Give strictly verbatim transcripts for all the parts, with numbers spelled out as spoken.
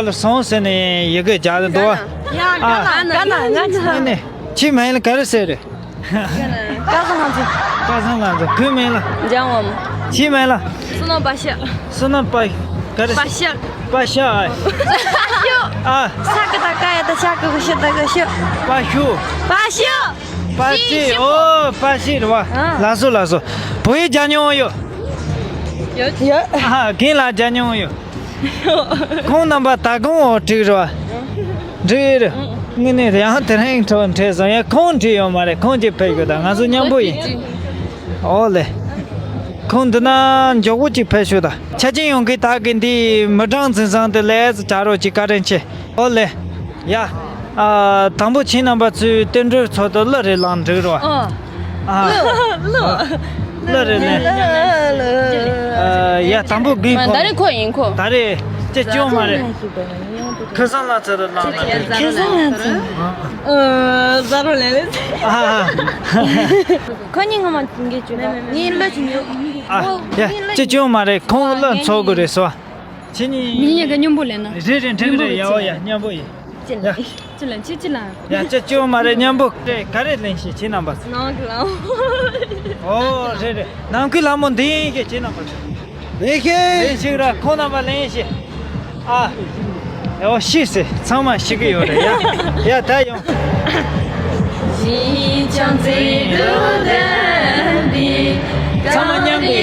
ལ་སོང་ཟེར་ནས་ཡི་གེ་རྒྱག་གི་འདུག་བ། ཡ་ཨ། ག་ན་ག་ན་ང་ཚོ། ཨ་ནི། ཁྱི་མིང་ལ་ག་རེ་ཟེར་རེད། སྐལ་བཟང་ལྷ་མཛེས། སྐལ་བཟང་ལྷ་མཛེས། ཁོའི་མིང་ལ། འཇམ་དབྱངས། ཁྱི་མིང་ལ། བསོད་ནམས་པ་ཤག་བསོད་ནམས་པ། ག་རེ། པ་ཤག་པ་ཤག་ཨ། པ་ཤག་ཨ། ས་ཀ་ད་ཀ་ཡ་ད་ཤ་ཀ་གུ་ཤ་ད་ག་ཤག་པ་ཤུ། པ་ཤག་པ་ཤི། ཨོ། པ་ཤི་རེད་བ། ཨ། ལགས་སོ་ལགས་སོ། བོད་ཡིག་སྦྱང་མྱོང་ཡོད། ཡོད། ཡོད། ཨ། རྒན་ལགས་སྦྱང་མྱོང་ཡོད། ཁོང་རྣམ་པ་ད་གོང་འོག་འགྲིག་རེད་བ། འགྲིག་རེད། དངོས་གནས་ཡང་དེ་རིང་ཁྲོ་འཕྲད་སོང་། ཡང་ཁོང་འགྲིག་ཡོད་མ་རེད། ཁོང་གཅིག་ཕེབས་ཤོག་དང་། ང་ཚོ་མཉམ་པོ་ཡིན། ཨོ་ལེ། ཁོང་འདི་ན་མགྱོགས་པོ་གཅིག་ཕེབས་ཤོག་དང་། ཆ་ཅན་ཡོང་གི་ད་གི་འདི་མི་གྲངས་འཛིན་བཟང་དེ་ལས་བྱ་རོགས་གཅིག་བཀའ་དྲིན་ཆེ། ཨོ་ལེ། ཡ། ཨ། དང་པོ་ཁྱེད་རྣམ་པ་ཚོས་བསྟན་འགྲོའི་ཚོགས་འདུ་གླུ་རེ་བླངས་འགྲིག་རོགས། ཨ། གླུ། གླུ་རེ་ལེན། ཨ། ཡ། དང་པོ་གི་ཁོ། ད་རེས་ཁོ་ཡིན་ཁོ། ད་རེས་ཅི་སྐྱོན་མ་རེད། ཁ་སང་ལ་ཚར་བླངས་ན། ཁ་སང་ལ་ཚར། ཨ། ཟ་རོ་ལེ་ལེ། ཨ། ཁོ་གཉིས་སྔ་མ་འགྱེད་བཅུག་ངས་བློ་ཅིག་ཉོ། ཨ། ཡ། ཅི་སྐྱོན་མ་རེད། ཁོང་གླུ་འཚོགས་དགོས་རེད་སོ། ཁྱེད་གཉིས། མི་གཉིས་ཀ་མཉམ་པོ་ལེན་ན། རེད་རེད། འགྲིག་རེད། ཡ་ཨོ་ཡ། མཉམ་པོ་ཡིན། ཅི་ལ་ཅི་ཅི་ལ། ཡ། ཅི་སྐྱོན་མ་རེད། མཉམ་པོ་རེད། ག་རེ་ལེན་ཤེས་ཁྱེད་རྣམ་པ། ནང་གི་ལ། ཨོ་རེད་རེད། ནང་གི་ལ་མོ་འདི་ཡིན་གྱི་ཁྱེད་རྣམ་པ། ལེན་ཤེས། ལེན་ཤེས་ར། ཁོང་རྣམ་པ་ལེན་ཤེས། ཨ། ཨོ་ཤེས་ཟེར། ཚང་མ་ཤེས་ཀྱི་ཡོད་རེད་ཡ། ཡ་ད་ཡོང་། ཚང་མ་མཉམ་དུ།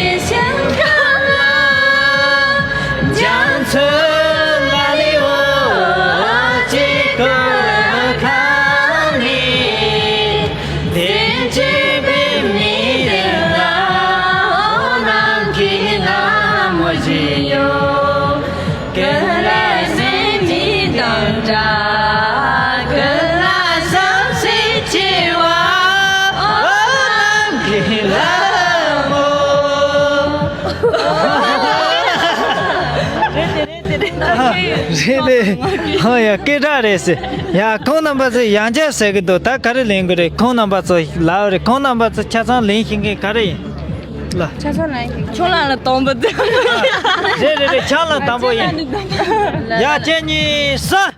རེད་དེ། ཧ་ཡ། སྐད་གྲགས་རེད་ཟེར། ཡ། ཁོང་རྣམ་པ་ཚོས་ཡང་བསྐྱར་ཟེར་གི་འདུག་ད་ག་རེ་ལེན་དགོས་རེད། ཁོང་རྣམ་པ་ཚོ་ལབ་རེད། ཁོང་རྣམ་པ་ཚོ་ཆ་ཚང་ལེན་ཤེས་མཁན་ག་རེ་ཡིན། ལ། ཆ་ཚང་ལེན་ཤེས་མཁན། ཁྱོད་ལ་ལ་དང་པོ་དེ། རེད་རེད་རེད། ཆ་ལ་དང་པོ་ཡིན། ཡ། གཅིག་གཉིས་གསུམ།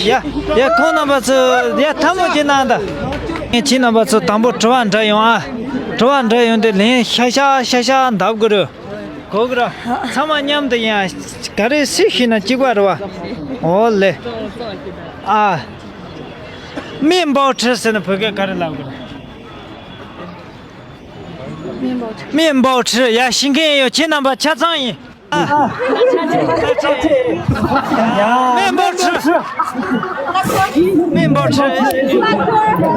ཡ། ཡ། ཁོང་རྣམ་པ་ཚོ་ཡ་ཐལ་མོ་སྦྱར་གནང་དང་། ངས་ཁྱེད་རྣམ་པ་ཚོ་དང་པོ་དྲི་བ་འདྲི་ཡོང་ཨ། དྲི་བ་འདྲི་ཡོང་དེ་ལན་ཤ་ཤ་ཤ་ཤ་འདེབས་དགོས་རེད། གོ་གི་རེད། ཚང་མ་མཉམ་དུ་ཡིན་ཨ། ག་རེ་སུས་ཤེས་ན་གཅིག་པ་རེད་བ། ཨོ་ལེ། ཨ། སྨན་པའོ་ཁྲི་ཟེར་ན་བོད་སྐད་ག་རེ་ལབ་དགོས་རེད། སྨན་པའོ་ཁྲི། ཡ། ཤེས་མཁན་ཡོད། ཁྱེད་རྣམ་པ་ཆ་ཚང་ཡིན། སྨན་པའོ་ཁྲི། སྨན་པའོ་ཁྲི།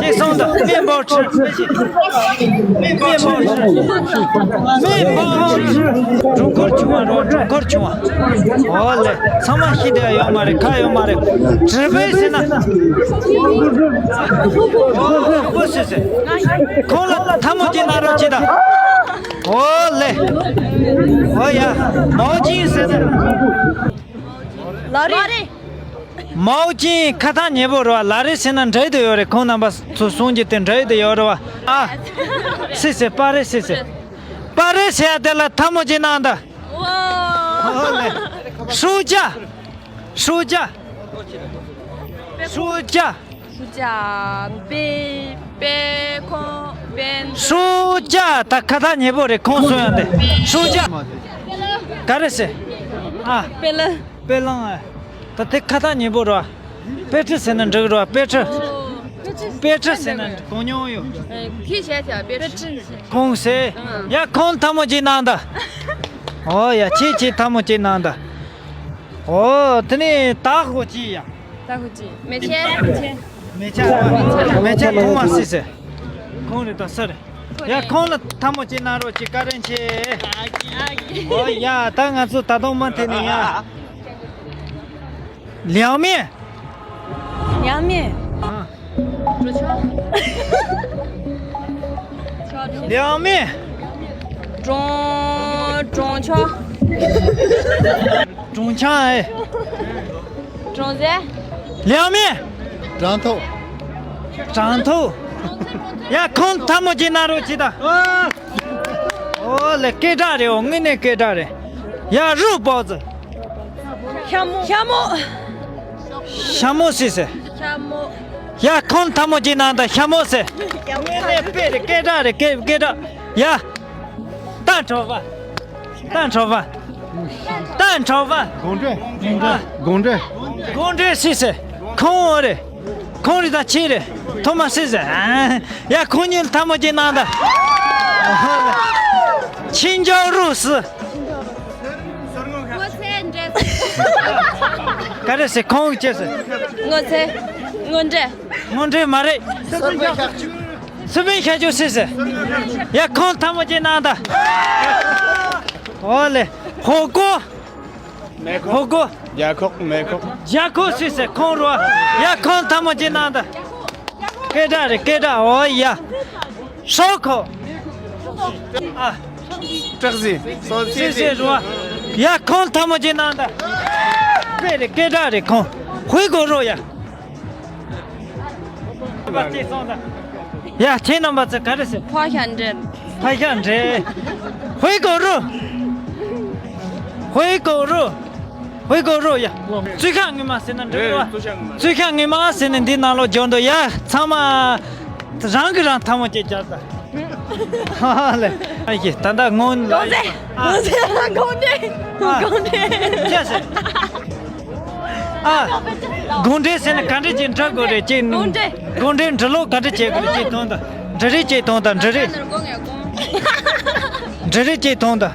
ཅེས་གསུངས་འདུག་སྨན་པའོ་ཁྲི། སྨན་པའོ་ཁྲི། སྨན་པའོ་ཁྲི། སྒྲུབ་སྐོར་ཆུང་བ་རོ། སྒྲུབ་སྐོར་ཆུང་བ། ཨོ་ལེ། ཚང་མ་ཤེས་བསྡད་ཡོད་མ་རེད། ཁག་ཡོད་མ་རེད། དྲི་བས་ཟེར་ན། ཨོ་ལེ། ཁོང་ལ་ཐལ་མོ་སྦྱར་གནང་རོགས་གྱིས་དང་། ཨོ་ལེ། ཨོ་ཡ། མའོ་ཅིན་ཟེར་ན། ལ་རི། མའོ་ཅིན་ཁ་ཐག་ཉེ་པོ་རེད་བ། ལ་རི་ཟེར་ན་འདྲ་དུ་ཡོད་རེད། ཁོང་རྣམ་པ་ཚོ་གསུང་རྒྱུ་དེ་འདྲ་དུ་ཡོད་རེད་བ། ཨ། སི་སི། པ་རེ་སི་སི། པ་རེ་ཟེར་ཡ་དེ་ལ་ཐལ་མོ་སྦྱར་གནང་དང་། ཨོ་ལེ། 书架། 书架། 书架། 书架། དཔེ། དཔེ་ཁང་། ཧྲུའུ་ཅཱ། ད་ཁ་ཐག་ཉེ་པོ་རེད། ཁོང་གསུང་ཡང་དེ་ཧྲུའུ་ཅཱ། ག་རེ་ཟེར། ཨ། པེ་ལང་། པེ་ལང་། ཨ། ད་དེ་ཁ་ཐག་ཉེ་པོ་རེད། པེ་ཁྲི་ཟེར་ན་འགྲིག་རེད། པེ་ཁྲི། པེ་ཁྲི་ཟེར་ན་གོ་མྱོང་ཡོད། ཁྱི་བྱས་བྱས་པེ་ཁྲི། ཁོང་ཟེར། ཡ་ཁོང་ཐལ་མོ་སྒྱེད་གནང་དང་། ཨོ་ཡ་ཁྱེད་ཁྱེད་ཐལ་མོ་སྒྱེད་གནང་དང་། ཨོ་དེ་ནས་ད་ཧོ་ཅི་ཡ། ད་ཧོ་ཅི། མེ་ཆེ། མེ་ཆ། མེ་ཆ་ཐོག་མ་སི་སི། ཁོང་རེད་ད་སི་རེད། ཡ་ཁོང་ལ་ཐལ་མོ་སྒྱེད་གནང་རོགས་གྱིས། བཀའ་དྲིན་ཆེ། ཨོ་ཡ་ད་ང་ཚོ་ད་དུང་མ་འཐེན་ནས་ཡ། ལིའོ་མིན། ལིའོ་མིན། ཨ། ལིའོ་མིན། ཀྲུང་ཀྲུང་ཆོ། ཀྲུང་ཆང་ཨེ། ཀྲུང་ཟེ། ལིའོ་མིན། ཀྲང་ཐོ། ཀྲང་ཐོ། ཡ་ཁོང་ཐལ་མོ་སྒྱེད་གནང་རོགས་གྱིས་ད། ཨོ་ལེ་སྐད་གྲགས་རེད། འོ་དངོས་གནས་སྐད་གྲགས་རེད། ཡ་རུ་བོ་ཙི། ཤ་མོ། ཤ་མོ། ཤ་མོ་སི་སི། ཤ་མོ། ཡ་ཁོང་ཐལ་མོ་སྒྱེད་གནང་དང་ཤ་མོ་སི། ངས་ནས་དཔེ་རེད། སྐད་གྲགས་རེད། སྐད་སྐད་གྲགས། ཡ། ད་གྲོ་བ། ད་གྲོ་བ། ད་གྲོ་བ། དགོང་དྲོ། དགོང་དྲོ། དགོང་དྲོ་སི་སི། ཁོང་འོ་རེད། ཁོང་རེད་ད་ཁྱེད་རེད། ཐོག་མ་སི་སི། ཡ་ཁོང་གཉིས་ཐལ་མོ་སྒྱེད་གནང་དང་། ཆིན་ཅའོ་རུ་སི། སྔོ་ཚལ་འདྲེ། ག་རེ་ཟེར། ཁོང་གིས་ཅི་ཟེར། སྔོ་ཚལ། སྔོ་འདྲེ། སྔོ་འདྲེ་མ་རེད། སུ་པིན་ཤ་ཆུ། སུ་པིན་ཤ་ཆུ་སི་སི། ཡ་ཁོང་ཐལ་མོ་སྒྱེད་གནང་དང་། ཨོ་ལེ། ཧོ་ཀོ། མེ་ཁོག་ཧོ་ཀོ། རྒྱ་ཁོག་མེ་ཁོག་རྒྱ་ཁོག་སི་སི། ཁོང་རོ། ཡ་ཁོང་ཐལ་མོ་སྒྱེད་གནང་དང་། སྐད་གྲགས་རེད། སྐད་གྲགས། ཨོ་ཡ། ཧྲོ་ཁོ། ཨ། ཏྲག་ཟི། སོ་སི་སི་སི་རོ། ཡ་ཁོང་ཐལ་མོ་སྒྱེད་གནང་དང་། དཔེ་རེད། སྐད་གྲགས་རེད། ཁོང་ཧུའི་གོ་རོ་ཡ། ཡ་ཁྱེད་རྣམ་པ་ཚོ་ག་རེ་ཟེར། ཕ་ཤ་འདྲེ། ཕ་ཤ་འདྲེ། ཧུའི་གོ་རོ། ཧུའི་གོ་རོ། ཧུའི་གོ་རོ་ཡ། ཙུའུ་ཤ་ངོས་མ་ཟེར་ན་འགྲིག་རེད་བ། ཙུའུ་ཤ་ངོས་མ་ཟེར་ན་འདི་ནང་ལོགས་འཇོག་འདུག་ཡ། ཚང་མ་རང་གིས་རང་ཐལ་མོ་སྒྱེད་རྒྱག་ད། ཧ་ཧ་ལེ། ཨ་ཡེ་ད་ལྟ་སྔོན་ལ། ལོ་ཟེ། ཨ། ལོ་ཟེ། དགོང་དྲོ། ཨ། དགོང་དྲོ། ཅི་ཟེར། ཨ། དགོང་དྲོ་ཟེར་ན་ག་འདྲ་ཅིག་འབྲི་དགོས་རེད་ཅེས། དགོང་དྲོ། དགོང་དྲོ་འབྲི་ལུགས་ག་འདྲ་བྱེད་དགོས་རེད་ཅེས་དོན་དང་། འབྲི་རིགས་ཅེས་དོན་དང་། འབྲི་རིགས། འབྲི་རིགས་ཅེས་དོན་དང་།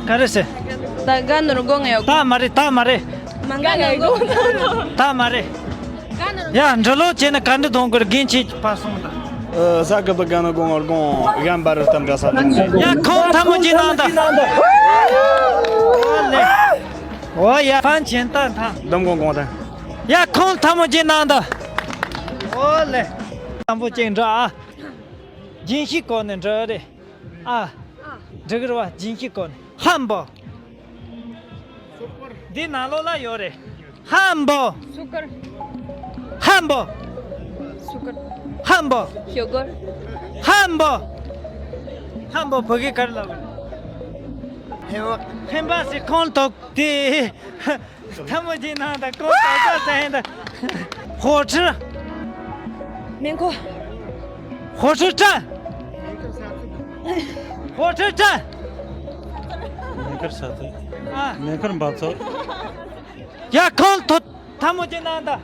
ག་རེ་ཟེར། ད་ག་ནོར་གོ་ངེ་ཡོད། ད་མ་རེད། ད་མ་རེད། མ་ག་ནོར་གོ། ད་མ་རེད། ཡ་འབྲི་ལུགས་བྱས་ན་ག་འདྲ་གཏོང་དགོས་རེད། རྒན་ཁྱེད་ཕར་སོང་དང་། ཨ། ས་ག་བ་ག་ན་གོང་བར་གོང་གམ་པར་ཏམ་ག་ས་ཏམ་ཟེར། ཡ་ཁོང་ཐལ་མོ་སྒྱེད་གནང་དང་། ཨོ་ལེ། ཨོ་ཡ་ཕན་ཆེན་ཏན་ཐང་། དམ་གོང་གོང་དང་། ཡ་ཁོང་ཐལ་མོ་སྒྱེད་གནང་དང་། ཨོ་ལེ། དང་པོ་ཅིག་འདྲ་ཨ། རྒྱན་ཤེས་གོ་ནས་འདྲ་རེད་ཨ། འགྲིག་རེད་བ། རྒྱན་ཤེས་གོ་ནས་ཧམ་པོ། འདི་ནང་ལོགས་ལ་ཡོད་རེད། ཧམ་པོ། སུ་ཀར། ཧམ་པོ། སུ་ཀར། ཧམ་པོ། ཞོ་གོར། ཧམ་པོ། ཧམ་པོ་བོད་སྐད་ག་རེ་ལབ་དགོས། ཧེ་བག་ཧེ་བག་ཟེར། ཁོང་ཐོག་དེ། ཐལ་མོ་སྒྱེད་གནང་དང་། ཁོང་ཐོག་ས་ཟེར་དང་། ཧོ་ཁྲི། མེ་འཁོར། ཧོ་ཁྲི་ཁྲ། ཧོ་ཁྲི་ཁྲ། མེ་འཁོར་ས་ཚིགས། ཨ། མེ་འཁོར་འབབ་ཚུགས། ཡ་ཁོང་ཐོག་ཐལ་མོ་སྒྱེད་གནང་དང་།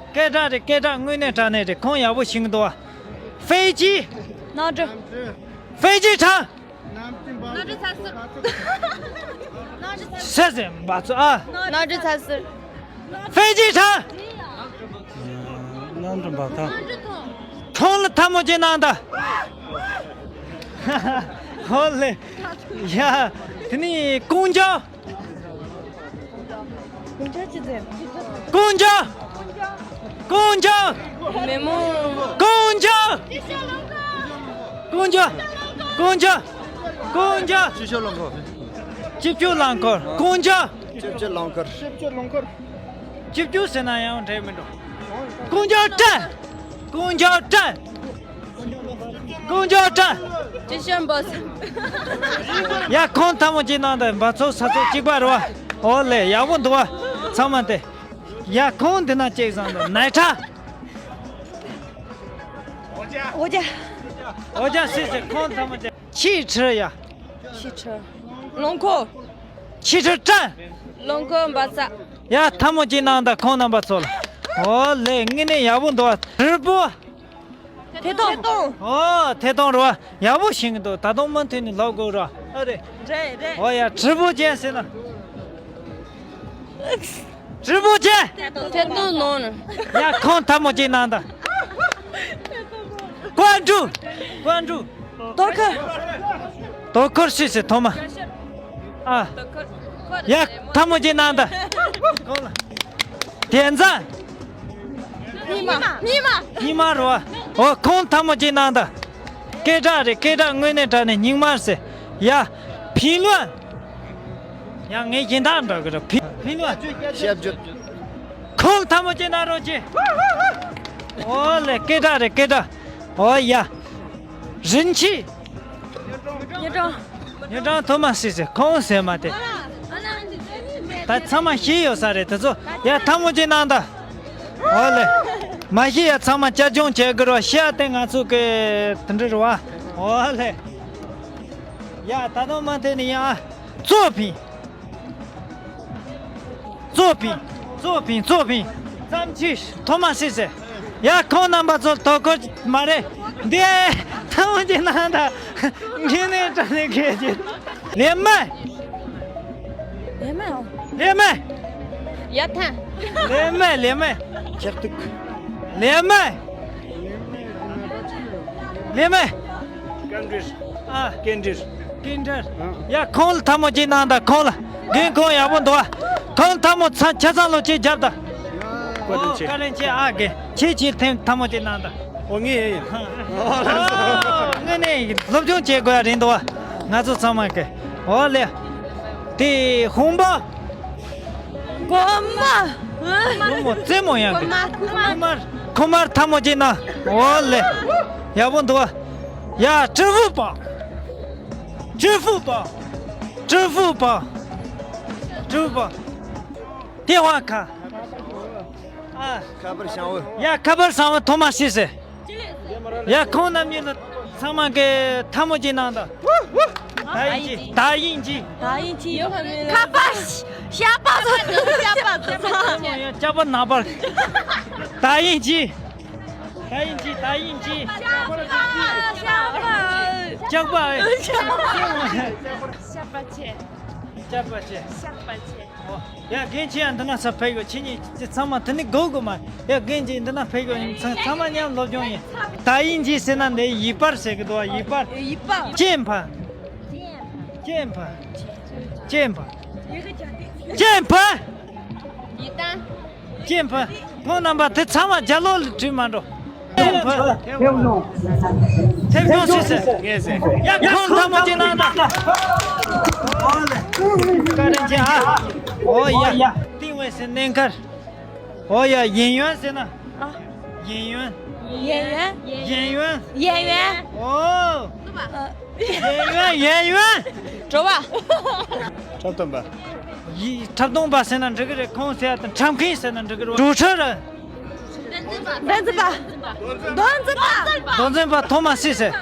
སྐད་གྲགས་རེད། སྐད་གྲགས་དངོས་གནས་དྲང་གནས་རེད། ཁོང་ཡག་པོ་ཤེས་ཀྱི་འདུག་བ། ཧྥེ་ཅི། གནམ་གྲུ། ཧྥེ་ཅི་ཁྲ། གནམ་གྲུ་ཚ་ཟུར། ཟེར་ཟེར་འབབ་ཚུགས་ཨ། གནམ་གྲུ་ཚ་ཟུར། ཧྥེ་ཅི་ཁྲ། གནམ་གྲུ་འབབ་ཐང་། ཁོང་ལ་ཐལ་མོ་སྒྱེད་གནང་དང་། ཧོ་ལེ། ཡ། དེ་ནི་ཀོང་ཇོ། ཀོང་ཇོ། ཀོང་ཇོ། མེ་མོ། ཀོང་ཇོ། ཀོང་ཇོ། ཀོང་ཇོ། ཀོང་ཇོ། སྤྱི་སྤྱོད་རླངས་འཁོར། སྤྱི་སྤྱོད་རླངས་འཁོར། ཀོང་ཇོ། སྤྱི་སྤྱོད་རླངས་འཁོར། སྤྱི་སྤྱོད་རླངས་འཁོར། སྤྱི་སྤྱོད་ཟེར་ན་ཡང་འགྲིག་མི་འགྲོ། ཀོང་ཇོ་ཏྲ། ཀོང་ཇོ་ཏྲ། ཀོང་ཇོ་ཏྲ། ཅི་ཤོད་འབོ་ས། ཡ་ཁོང་ཐལ་མོ་སྒྱེད་གནང་དང་། འབབ་ཚུགས་ས་ཚུགས་གཅིག་པ་རེད་བ། ཨོ་ལེ། ཡག་པོ་འདུག་བ། ཚང་མ་དེ། ཡ་ཁོང་འདི་ན་ཅིག་བཟང་འདུག་ནའི་ཁྲ། ཨོ་ཅག་ཨོ་ཅག་སི་སི་ཁོང་ཐ་མ་ཅན། ཆི་ཁྲི་ཡ། ཆི་ཁྲི། རླངས་འཁོར། ཆི་ཁྲི་ཀྲན། རླངས་འཁོར་འབབ་ས། ཡ་ཐ་མ་ཅན་ནང་ད་ཁོང་རྣམ་པ་ཚོ་ལ། ཨོ་ལེ་དངོས་གནས་ཡག་པོ་འདུག་བ། དྲིལ་བུ། ཐད་གཏོང་། ཨོ་ཐད་གཏོང་རེད་བ། ཡག་པོ་ཤེས་ཀྱི་འདུག་ད་དུང་མུ་མཐུད་ནས་ལབ་དགོས་རེད་བ། ཨ་རེད། རེད་རེད། ཨོ་ཡ་དྲིལ་བུ་ཅན་ཟེར་ན། དྲིལ་བུ་ཅན། ཐད་གཏོང་ནོར། ཡ་ཁོང་ཐ་མ་ཅན་ནང་ད། ཀོན་ཀྲུ། ཀོན་ཀྲུ། དོ་ཁུར། དོ་ཁུར་སུས་ཟེར་ཐོག་མ། ཨ། ཡ་ཐ་མ་ཅན་ནང་ད། ཁོང་ལ། དེ་ཚ། སྙིགས་མ། སྙིགས་མ། སྙིགས་མ་རེད་བ། ཨོ་ཁོང་ཐ་མ་ཅན་ནང་ད། སྐད་གྲགས་རེད། སྐད་གྲགས་དངོས་གནས་དྲང་གནས་སྙིགས་མ་ཟེར། ཡ། ཕིང་ལོན། ཡང་ངས་གཞན་དག་འདྲ་གི་རེད། ཕི- ཕིང་ལོན། ཞབས་ཀྱུ། ཁོང་ཐ་མ་ཅན་ནང་རོགས་གྱིས། ཨོ་ལེ་སྐད་གྲགས་རེད། སྐད་གྲགས། ཨོ་ཡ། རིན་ཆེན། ཉི་སྒྲོན། ཉི་སྒྲོན་ཐོག་མ་སུས་ཟེར། ཁོང་ཟེར་མ་དེ། ད་ཚང་མ་ཤེས་ཡོད་ས་རེད་དེ་ཚོ། ཡ་ཐ་མ་ཅན་ནང་ད། ཨོ་ལེ། མ་ཤེས་ཡ་ཚང་མ་བསྐྱར་སྦྱོང་བྱེད་དགོས་རོགས། ཤེས་ཡ་དེ་ང་ཚོ་གི་དེ་འདྲ་རེད་བ། ཨོ་ལེ། ཡ་ད་དུང་མ་འཐེན་ནི་ཡ། ཙོ་ཕིང་། ཙོ་ཕིང་། ཙོ་ཕིང་། ཙོ་ཕིང་། ཙམ་ཆི་ཐོག་མ་སུས་ཟེར། ཡ་ཁོང་རྣམ་པ་ཚོ་དོ་ཁུར་མ་རེད། འདི་ཐ་མ་ཅན་ནང་ད། ངས་ནས་དྲ་ནས་གས་ཀྱི། ལེ་མ། ལེ་མ། ལེ་མ། ཡ་ཐ། ལེ་མ། ལེ་མ། ལྕགས་ཐུག་ལེ་མ། ལེ་མ། ཀན་ཌིར། ཨ། ཀན་ཌིར། ཀན་ཌིར། ཨ། ཡ་ཁོང་ལ་ཐ་མ་ཅན་ནང་ད་ཁོང་ལ། རྒན་ཁོང་ཡག་པོ་འདུག་ཨ། ཁོང་ཐ་མ་ཚ་ཆ་ཚང་ལོ་ཅིག་རྒྱབ་ད། བཀའ་དྲིན་ཆེ། བཀའ་དྲིན་ཆེ་ཨ་རྒན། ཁྱེད་ཀྱིས་ཐེངས་ཐ་མ་ཅན་ནང་ད། ཨོ་ངས་ཡིན། ཨོ་དངོས་གནས་སློབ་སྦྱོང་བྱེད་དགོས་ཡ་རེད་འདུག་བ། ང་ཚོ་ཚང་མ་གི། ཨོ་ལེ། དེ་ཧོང་པ། གོང་མ། ལོ་མོ་རྩེ་མོ་ཡང་གི། ཁུ་མར། ཁུ་མར་ཐ་མ་ཅན་ན། ཨོ་ལེ། ཡག་པོ་འདུག་བ། ཡ་ཀྲི་ཧྥུ་པ། ཀྲི་ཧྥུ་པ། ཀྲི་ཧྥུ་པ། ཀྲི་ཧྥུ་པ། དེ་བ་ཁ། ཨ། ཁ་པར་བྱང་བུ། ཡ་ཁ་པར་བྱང་བུ་ཐོག་མ་སུས་ཟེར། ཡ་ཁོང་རྣམ་གཉིས་ལ་ཚང་མ་གི་ཐ་མ་ཅན་ནང་ད། ད་ཡིན་གྱི། ད་ཡིན་གྱི། ད་ཡིན་གྱི། ཁ་པར་ཤ་པ་ཚོ། ཤ་པ་ཚོ། ཡ་ལྕགས་པ་ནག་པར། ད་ཡིན་གྱི། ད་ཡིན་གྱི། ད་ཡིན་གྱི། ཤ་པ། ཤ་པ། ལྕགས་པ། ཤ་པ་ཆེ། ཤ་པ་ཆེ། ཤ་པ་ཆེ། ཨོ། ཡ་རྒན་ཁྱེད་ཡང་འདི་ན་ས་ཕེབས་ཡོད། ཁྱེད་གཉིས་ཚང་མ་དེ་ནི་དགོས་དགོས་མ། ཡ་རྒན་གྱིས་འདི་ན་ཕེབས་ཡོད། ཚང་ཚང་མ་མཉམ་སློབ་སྦྱོང་ཡིན། ད་ཡིན་གྱིས་ཟེར་ན་འདི་ཡིག་པར་ཟེར་གི་འདུག་བ། ཡིག་པར། ཡིག་པར། སྤྱན་ཕ། སྤྱན་ཕ། སྤྱན་ཕ། སྤྱན་ཕ། ཡི་ད། སྤྱན་ཕ། ཁོང་རྣམ་པ་དེ་ཚང་མ་རྒྱ་ལོ་ལ་བྲིས་མ་འགྲོ། སྤྱན་ཕ། ཐེབས་ཡོང་། ཐེབས་ཡོང་ཟེར་ཟེར། ངས་ཟེར། ཡ་ཁོང་ཐ་མ་ཅན་ནང་ད། བཀའ་དྲིན་ཆེ་ཨ། ཨོ་ཡ། ཏིང་ཝེ་ཟེར་གནས་མཁར། ཨོ་ཡ་ཡིན་ཡོན་ཟེར་ན། ཡིན་ཡོན། ཡིན་ཡོན། ཡིན་ཡོན། ཡིན་ཡོན། ཨོ། ཡིན་ཡོན། ཡིན་ཡོན། གྲོ་བ། འཁྲབ་སྟོན་པ། ཡི་འཁྲབ་སྟོན་པ་ཟེར་ན་འགྲིག་གི་རེད། ཁོང་ཟེར་ཡ་དང་འཁྲབ་མཁན་ཟེར་ན་འགྲིག་གི་རེད། གྲོས་ཁྲིད་རེད། འདོན་འཛིན་པ། འདོན་འཛིན་པ། འདོན་འཛིན་པ་ཐོག་མ་སུས་ཟེར།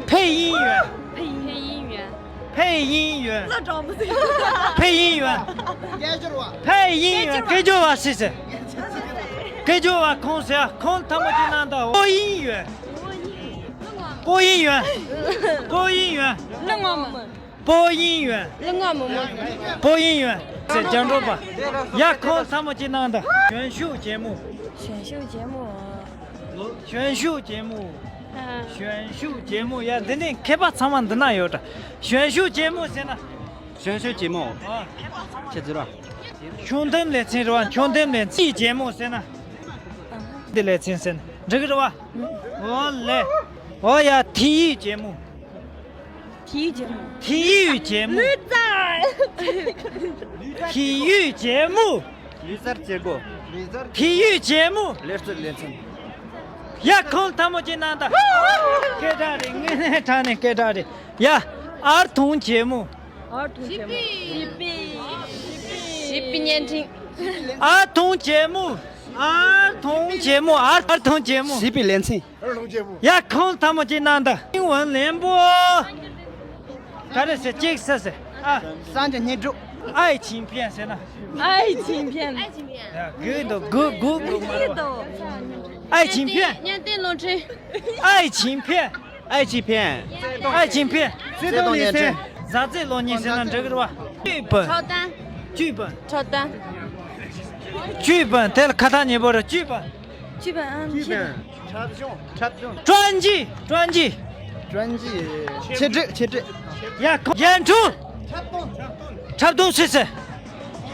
ཕེ་ཡིན་ཡོན། ཕེ་ཡིན་ཡོན། ཕེ་ཡིན་ཡོན། ཕེ་ཡིན་ཡོན། ཕེ་ཡིན་ཡོན། སྐད་སྒྱུར་བ་སུས་ཟེར། སྐད་སྒྱུར་བ་ཁོང་ཟེར། ཁོང་ཐ་མ་ཅན་ནང་ད། པོ་ཡིན་ཡོན། པོ་ཡིན་ཡོན། པོ་ཡིན་ཡོན། གླུ་ངག་མི། པོ་ཡིན་ཡོན། གླུ་ངག་མི་མོ། པོ་ཡིན་ཡོན་ཟེར་རྒྱང་སྒྲོག་པ། ཡ་ཁོང་ཐ་མ་ཅན་ནང་ད། གཞོན་ཤོས་ཇེ་མོ། གཞོན་ཤོས་ཇེ་མོ། གཞོན་ཤོས་ཇེ་མོ། ཨ། གཞོན་ཤོས་ཇེ་མོ། ཡ་འདི་ནས་མཁས་པ་ཚང་མ་འདི་ན་ཡོད་ད། གཞོན་ཤོས་ཇེ་མོ་ཟེར་ན། གཞོན་ཤོས་ཇེ་མོ། ཨ། ཁྱེད་ཚོ་ར། ཁྱོད་འདེམས་ལེ་ཚན་རེད་བ། ཁྱོད་འདེམས་ལེ་ཚན་ཇེ་མོ་ཟེར་ན། འདི་ལེ་ཚན་ཟེར་ན་འགྲིག་གི་རེད་བ། ཨོ་ལེ། ཨོ་ཡ་ཐི་ཡི་ཇེ་མོ། 体育节目。 体育节目。 体育节目。 体育节目。 ལུས་རྩལ་བྱེད་སྒོ། 体育节目。 ལུས་རྩལ་ལེ་ཚན། ཡ་ཁོང་ཐ་མ་ཅན་ནང་ད། སྐད་གྲགས་རེད། དངོས་གནས་དྲང་གནས་སྐད་གྲགས་རེད། ཡ། 儿童节目。 儿童节目。 བྱིས་པའི་བྱིས་པའི་བརྙན་འཕྲིན། 儿童节目。儿童节目，儿儿童节目。 བྱས་པའི་ལེ་ཚན། ཡ། ཁོང་ཐལ་མོ་སྦྱར་གནང་དང་། 英文连播。 ག་རེ་ཟེར། གཅིག་ཟེར་ཟེར། ཨ། 三句念珠。 爱情片 ཟེར་ན། 爱情片。 ཡ། གུ་འདུག་གུ་གུ་གུ་མ་རེད་པ། 爱情片。 སྙན་ཏིང་སློབ་ཁྲིད། 爱情片。 爱情片。 爱情片。 བརྩེ་དུང་ལེ་ཚན། བཟའ་ཚང་གློག་བརྙན་ཟེར་ན་འགྲིག་གི་རེད་པ། 剧本。 ཁྲོག་ཐུན། 剧本。 ཁྲོག་ཐུན། 剧本 དེ་ལ་ཁ་ཐག་ཉེ་པོ་རེད། 剧本། 剧本。 ཨ། 剧本། འཁྲབ་གཞུང་། འཁྲབ་གཞུང་། 专辑། 专辑། 专辑། ཆེད་སྒྲིག་ཆེད་སྒྲིག་ཡ། 演出། འཁྲབ་སྟོན་ཟེར་ཟེར།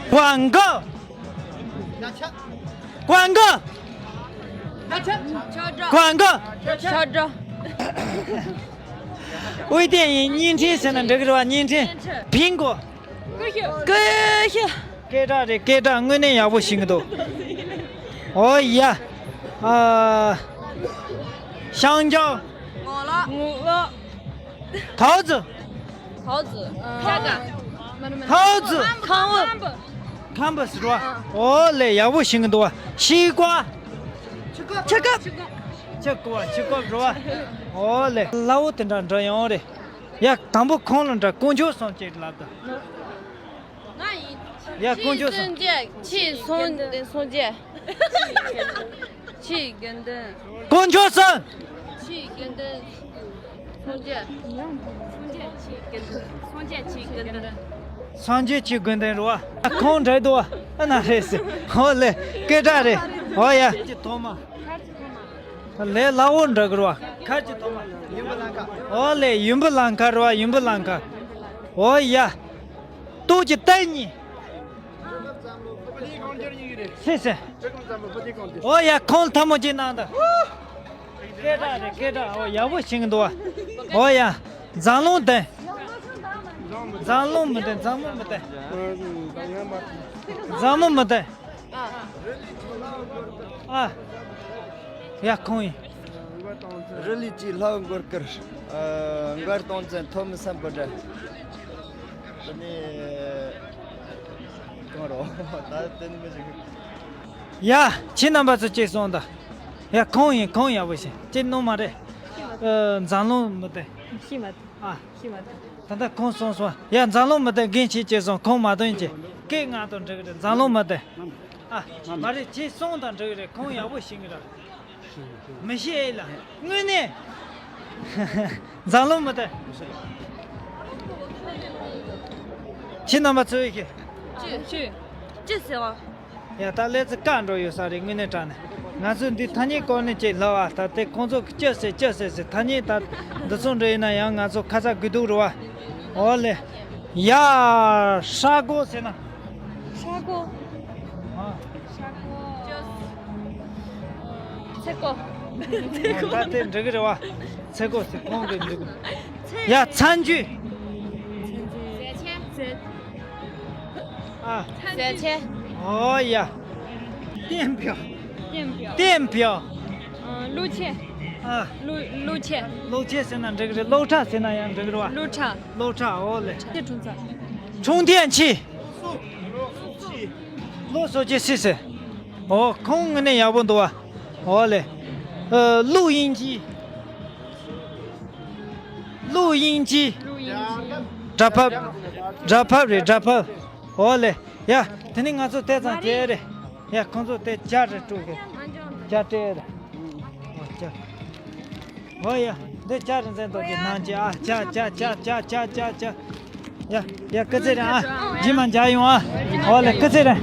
广告། 广告། 广告། 广告། 微电影 བརྙན་འཕྲིན་ཟེར་ན་འགྲིག་གི་རེད་པ། བརྙན་འཕྲིན། 苹果། 歌曲། 歌曲། སྐད་གྲགས་རེད། སྐད་གྲགས་དངོས་གནས་ཡག་པོ་ཤེས་ཀྱི་འདུག་ཨོ་ཡ། ཨ། 香蕉། ངོ་ལོག་ངོ་ལོག 桃子། 桃子། 嗯。 桃子། 康稳。 ཁམ་བུ་ཟེར་བ། ཨོ་ལེ། ཡག་པོ་ཤེས་ཀྱི་འདུག་པ། 西瓜། 西瓜། 西瓜། 西瓜། 西瓜 རེད་པ། ཨོ་ལེ། སླ་བོ་དེ་འདྲ་འདྲ་ཡོང་རེད། ཡ། དང་པོ་ཁོང་ལ་འདྲ། དཀོན་མཆོག་གསུམ་ཅིག་ལབ་དང་། ཡ། དཀོན་མཆོག་གསུམ། ཆེས་སངས་རྒྱས། ཆེས་སངས་རྒྱས། སངས་རྒྱས། ཆེས་དགེ་འདུན། དཀོན་མཆོག་གསུམ། ཆེས་དགེ་འདུན། སངས་རྒྱས། སངས་རྒྱས་ཆེས་དགེ་འདུན། སངས་རྒྱས་ཆེས་དགེ་འདུན། སངས་རྒྱས་ཆེས་དགེ་འདུན་རེད་པ། ཁོང་འདྲ་འདུག་པ། ཨ་ན་རེད་ཟེར། ཨོ་ལེ། སྐད་གྲགས་རེད། ཨོ་ཡ། ཁ་ཅིག་ཐོག་མ། ལས་སླ་བོ་འདྲ་གི་རེད་པ། ཁ་ཅིག་ཐོག་མ། ཨོ་ལེ། ཡུམ་བུ་ལང་ཁ་རེད་པ། ཡུམ་བུ་ལང་ཁ། ཨོ་ཡ། སྟོབས་ཀྱི་སྟེང་གཉིས། ཟེར་ཟེར། ཨོ་ཡ། ཁོང་ཐལ་མོ་སྦྱར་གནང་དང་། སྐད་གྲགས་རེད། སྐད་གྲགས། ཨོ། ཡག་པོ་ཤེས་ཀྱི་འདུག་པ། ཨོ་ཡ། འཛམ་གླིང་བདེན། འཛམ་གླིང་མི་བདེན། འཛམ་གླིང་མི་བདེན། འཛམ་གླིང་མི་བདེན། ཨ། ཡ། ཁོང་ཡིན། རི་ལི་ཅི་ལྷ་མགོར་ཀིར། ཨ། མགར་སྟོང་བཙན་ཐོ་མི་སམ་བུ་དྲ། དེ་ནས་གང་རོ། ད་དེ་ནི་མི་ཞིག་ཡ། ཁྱེད་རྣམ་པ་ཚོ་གཅིག་སོང་ད། ཡ། ཁོང་ཡིན། ཁོང་ཡག་པོ་ཤེས། ཅི་ནོར་མ་རེད། ཨ། འཛམ་གླིང་མི་བདེན། ཤི་མ། ཨ། ཤི་མ། ད་ལྟ་ཁོང་སོང་སོང་། ཡ། འཛམ་གླིང་མི་བདེན། རྒན་ཁྱེད་གཅིག་སོང་། ཁོང་མ་འདོན་གྱི། སྐད་ངག་དང་འགྲིག་གི་རེད། འཛམ་གླིང་མི་བདེན། ཨ། མ་རེད། ཁྱེད་སོང་དང་འགྲིག་གི་རེད། ཁོང་ཡག་པོ་ཤེས་ཀྱི་རེད། མི་ཤེས་ཨེ་ལ། དངོས་གནས། འཛམ་གླིང་མི་བདེན། ཁྱེད་རྣམ་པ་ཚོས་ཤེས། ཅི། ཅི། ཅི་ཟེར་བ། ཡ། ད་ལེ་ཚན་བཀག་འགྲོ་ཡོད་ས་རེད། དངོས་གནས་དྲང་གནས། ང་ཚོས་འདི་ཐ་སྙད་བཀོལ་ནས་ཅིག་ལབ་པ། ད་དེ་ཁོང་ཚོ་ཅི་ཟེར་ཅི་ཟེར་ཟེར། ཐ་སྙད་ད་འདི་ཚོ་འདྲ་ཡིན་ན་ཡང་ང་ཚོ་ཁ་ཚ་དགོས་གཏུགས་རེད་པ། ཨོ་ལེ། ཡ། ཧྲ་གོ་ཟེར་ན། ཧྲ་གོ། ཨ། ཧྲ་གོ། ཚེ་གོ། ད་དེ་འགྲིག་གི་རེད་པ། ཚེ་གོ་ཟེར། ཁོང་གིས་འགྲིག་གི། ཡ། མཚན་བརྗོད། མཚན་བརྗོད། ཨ། མཛད་ཆེན། ཨོ་ཡ། ཏེན་པའོ། ཏེན་པའོ། ཏེན་པའོ། ཨ། གླུ་ཆེན། ཨ། གླུ། གླུ་ཆེན། གླུ་ཆེན་ཟེར་ན་འགྲིག་གི་རེད། གླུ་སྒྲ་ཟེར་ན་ཡང་འགྲིག་གི་རེད་པ། གླུ་སྒྲ། གླུ་སྒྲ། ཨོ་ལེ། ཆེ་ཁྲུང་ཚ། ཆུང་ཐེན་ཆི། ལོ་སོ་ཅི་སི་སི། ཨོ། ཁོང་དངོས་གནས་ཡག་པོ་འདུག་པ། ཨོ་ལེ། ཨ། གླུ་དབྱིན་ཇི། གླུ་དབྱིན་ཇི། གླུ་དབྱིན་ཇི། སྒྲ་ཕབ། སྒྲ་ཕབ་རེད། སྒྲ་ཕབ། ཨོ་ལེ། ཡ། དེ་ནི་ང་ཚོ་དེ་ཙམ་བྱས་རེད། ཡ། ཁོང་ཚོ་དེ་བརྒྱ་རེ་དཀྲུག་གི། བརྒྱ་སྤྲད་རེད། ཨོ་བརྒྱ། ཨོ་ཡ། འདི་བརྒྱ་རེ་མཚན་ཐོག་གི་ནང་གི། ཨ། བརྒྱ་བརྒྱ་བརྒྱ། ཡ། ཡ། སྐུ་ཚེ་རིང་། ཨ། རྗེས་མ་མཇལ་ཡོང་། ཨ། ཨོ་ལེ། སྐུ་ཚེ་རིང་།